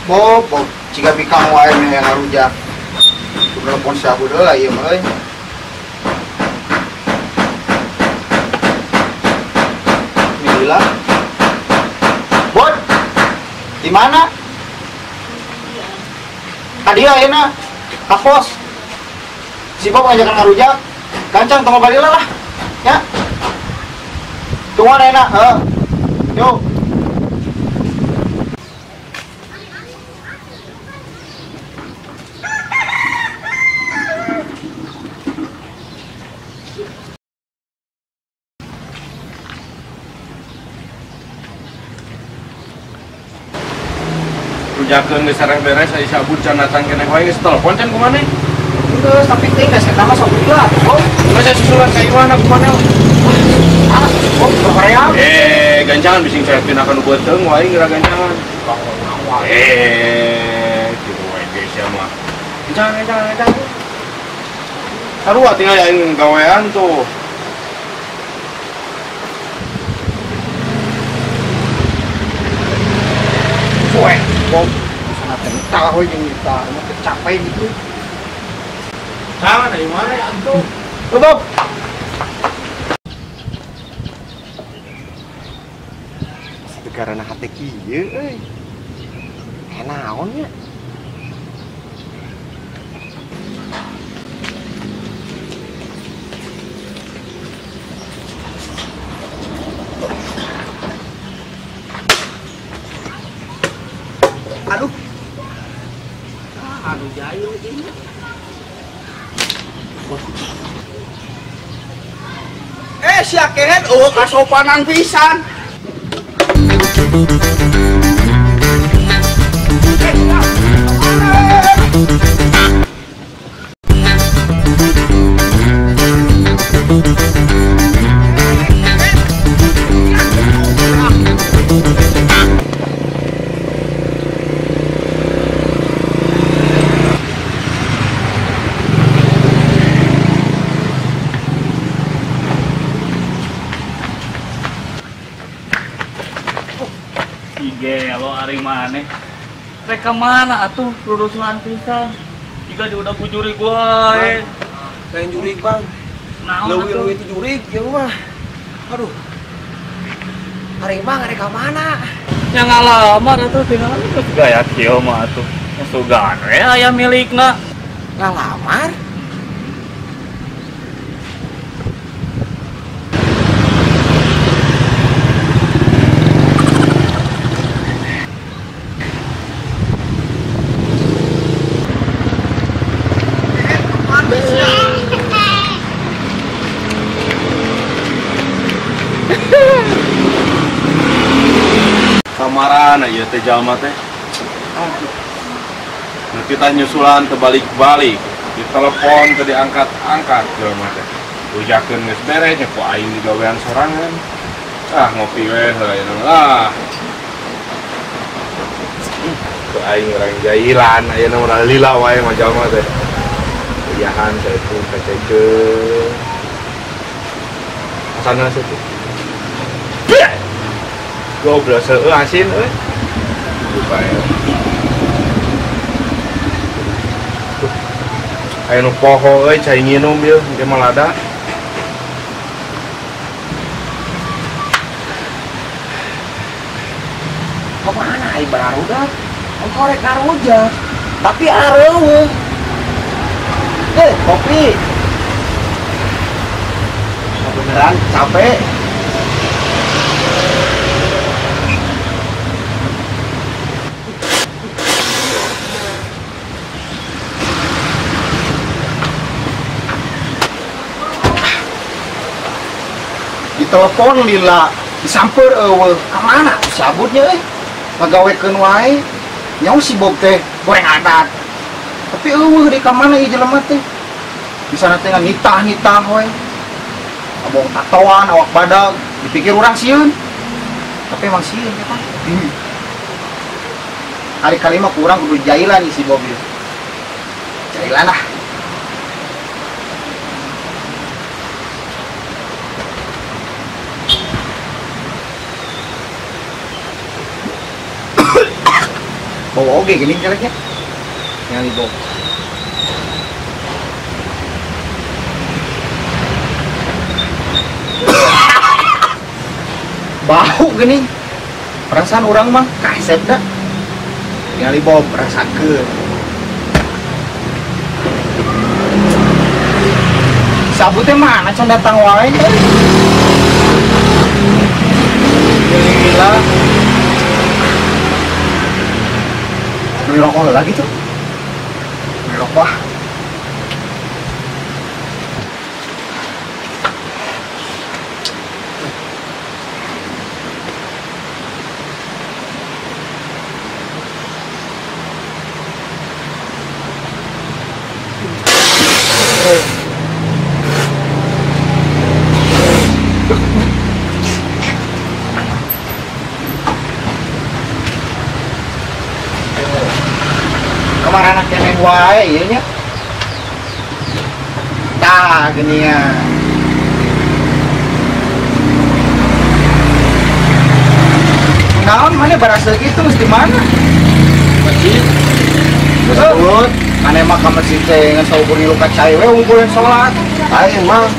Bob, Bob, jika bikang wae meh ngarujak. Telepon si Abu deui lah ieu mah euy. Bismillah. Bot. Di mana? Tadi ayeuna ka pos. Si Bob ngajakan ngarujak. Gancang tong balila lah. Ya. Tungguan ayeuna, heuh. Yo. Rujakeun geus sareng beres ai sabut can datang keneh wae geus telepon can kumaha? Geus tapi teh geus eta mah sok gila atuh. Geus saya susulan ka imahna kumaha? Ah, kok hoream. Gancangan bising saya pinakan nu beuteung wae geura gancangan. Kitu wae geus sia mah. Gancangan gancangan gancangan. Sarua tinggal aing gawean tuh. Poe, Bob, sana tentang we jeung kita, mah capek gitu. Jangan dari mana ya tuh? Bob. Karena hati kieu euy. Naon nya? Aduh. Aduh jahil ini. Sia kehed eueuh kasopanan pisan. Gelo ari maneh. Rek ka mana atuh rurusuhan pisan. Jika di udah ku jurig wae. Lain jurig, Bang. Leuwih-leuwih itu jurig ieu mah. Aduh. Ari mah rek ka mana? Nya ngalamar atuh tinggal geus gaya kieu mah atuh. Sugan we aya milikna. Ngalamar? Kamarana ieu teh jalma teh. Nu kita nyusulan terbalik-balik, ditelepon teu diangkat-angkat jalma teh. Rujakeun geus beres nya ku aing digawean sorangan. Ah ngopi we heula ayeuna lah. Ku aing urang jailan ayeuna urang lila wae mah jalma teh. Iyahan saeutik kaceukeun. Asana saeutik. Goblok seueuh asin euy. Lupa ya. Aya nu poho euy cai nginum ieu engke mah lada. Kumaha ai barudak? Engko rek ngarujak, tapi areueuh. Kopi. Beneran capek. Ditelepon lila, disamper eueuh, ka mana sabutnya euy? Ngagawekeun wae. Nyaho si Bob teh goreng adat. Tapi eueuh di ka mana ieu jelema teh? Di sana teh ngitah-ngitah wae. Abong tatoan, awak badag, dipikir urang sieun. Tapi emang sieun eta. Hari kali mah kurang kudu jailan si Bob ieu. Jailan ah. Bau oge gini jeleknya. Ningali bau. Bau gini. Perasaan urang mah kasep dah. Ningali bau rasakeun. Sabutnya mana can datang wae euy. Gila. Beli rokok lagi tuh. Beli rokok. Kemana keneh wae ieu nya. Tah geuningan. Naon mana barasa gitu mesti mana? Masjid. Betul. Mana mah ka masjid teh ngan saukur ngilu ka cai we unggul salat. Lain mah.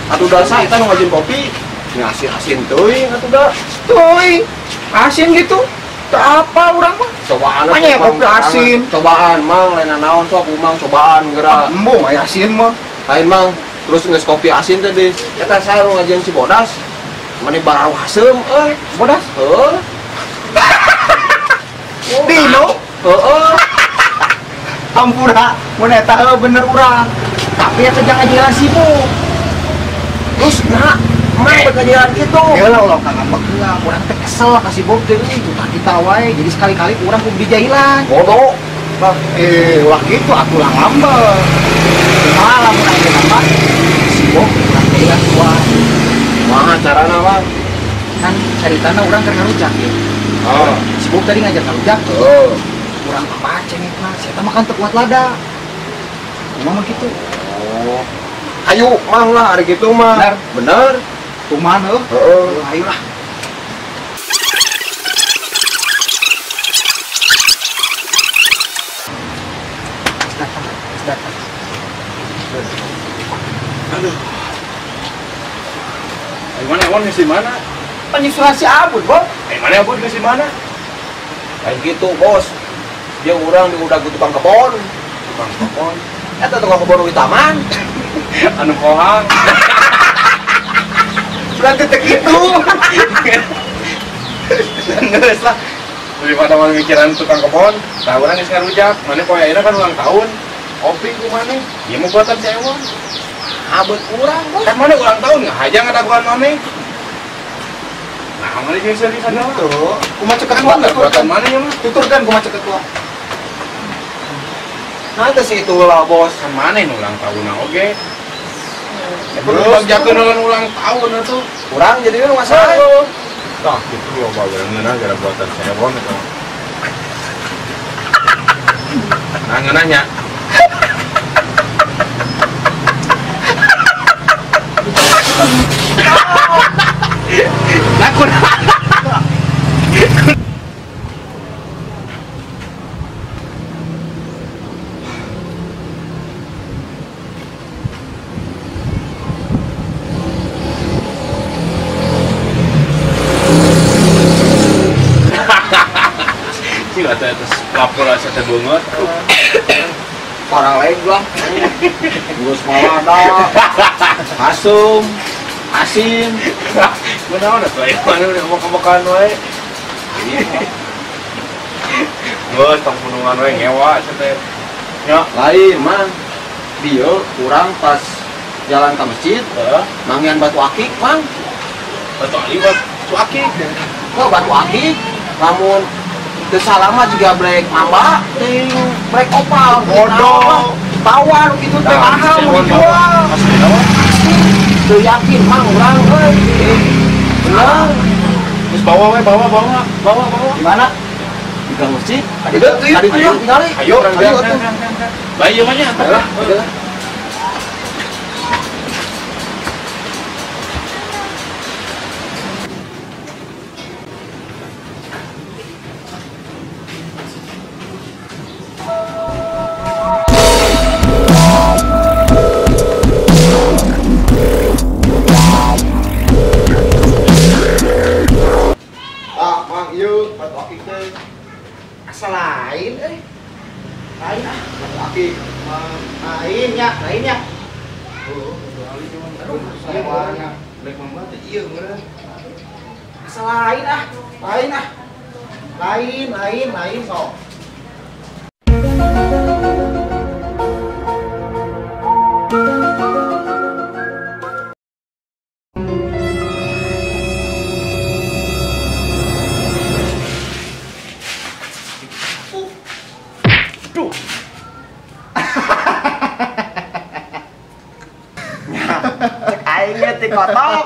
Atuh da eta nu ngajin kopi ngasih asin teuing atuh da. Teuing. Asin gitu. Tak apa urang mah. Cobaan atuh kopi asin. Cobaan mang lain naon sok umang cobaan geura. Embung aya asin mah. Lain mang terus geus kopi asin teh di eta saya nu ngajian si Bodas. Mani barau haseum euy. Bodas? Heuh. Dino? Heeh. Ampura, mun eta heuh bener urang. Tapi eta jangan ngajian sibuk. Terus nah mang berkajian gitu. Ya lah ulah kang ngambek heula, urang teh kesel ka si Bob teh euy, tutah kita wae. Jadi sekali-kali urang kudu dijailan. Bodoh. Ulah kitu atuh lah ngambek. Kumaha lamun ayeuna mah si Bob urang jailan kuat. Kumaha carana, Bang? Kan caritana urang keur ngarujak ya. Oh, si Bob tadi ngajak ngarujak. Heeh. Urang apa cengekna, si eta mah kan teu kuat lada. Kumaha mah kitu. Oh. Ayo mang lah hari gitu mah. Bener. Bener. Kumaha heuh? Heeh. Ayo lah. Datang, datang. Aduh. Ayo mana Ewon geus di mana? Penyusulan si Abud, Bob. Ayo mana Abud geus di mana? Kayak gitu, Bos. Dia urang di udah tukang kebon. Tukang kebon. Eta tukang kebon di taman. Anu kohang. Berarti teh kitu. Geus lah. Daripada mana mikiran tukang kebon, tah urang geus ngarujak. Mane poe ayeuna kan ulang tahun. Kopi ku mane? Ieu mah buatan si Ewon. Abet urang, Bos. Kan mane ulang tahun ngahaja ngadaguan mane. Nah, mane jeung seuri sagala. Tuh, kumaha cek ketua buatan mane ieu mah? Tuturkan kumaha cek ketua. Nah, teh si itulah, Bos. Kan mane nu ulang tahunna oge. Terus bagjakeun ulang tahun atuh. Urang jadi nu masalah. Tah kitu loba ngeunah gara buatan si Ewon eta mah. Nah, ngeunah nya. Nah, atas lapor asa teh beungeut. Orang lain lah. Geus malada. Asum, asin. Kunaon atuh aya mana udah ngomong-ngomongan wae. Geus tong punungan wae ngewa asa teh. Ya, lain mah. Dieu urang pas jalan ke masjid, manggihan batu akik, Mang. Batu akik, batu akik. Oh, batu akik. Lamun teu salah mah juga brek mamba, ting brek opal, bodoh, tawar gitu teh mahal mau dijual. Teu yakin mang urang euy. Bener. Terus bawa we, bawa bawa, bawa bawa. Di mana? Di gang masjid. Tadi ayo tinggali. Ayo, ayo atuh. Bae ieu mah nya. Ayolah. Mana? Rek mama teh ieu meureun. Asa lain ah. Lain ah. Lain, lain, lain sok. Duh. Cek aing ge ti kotok.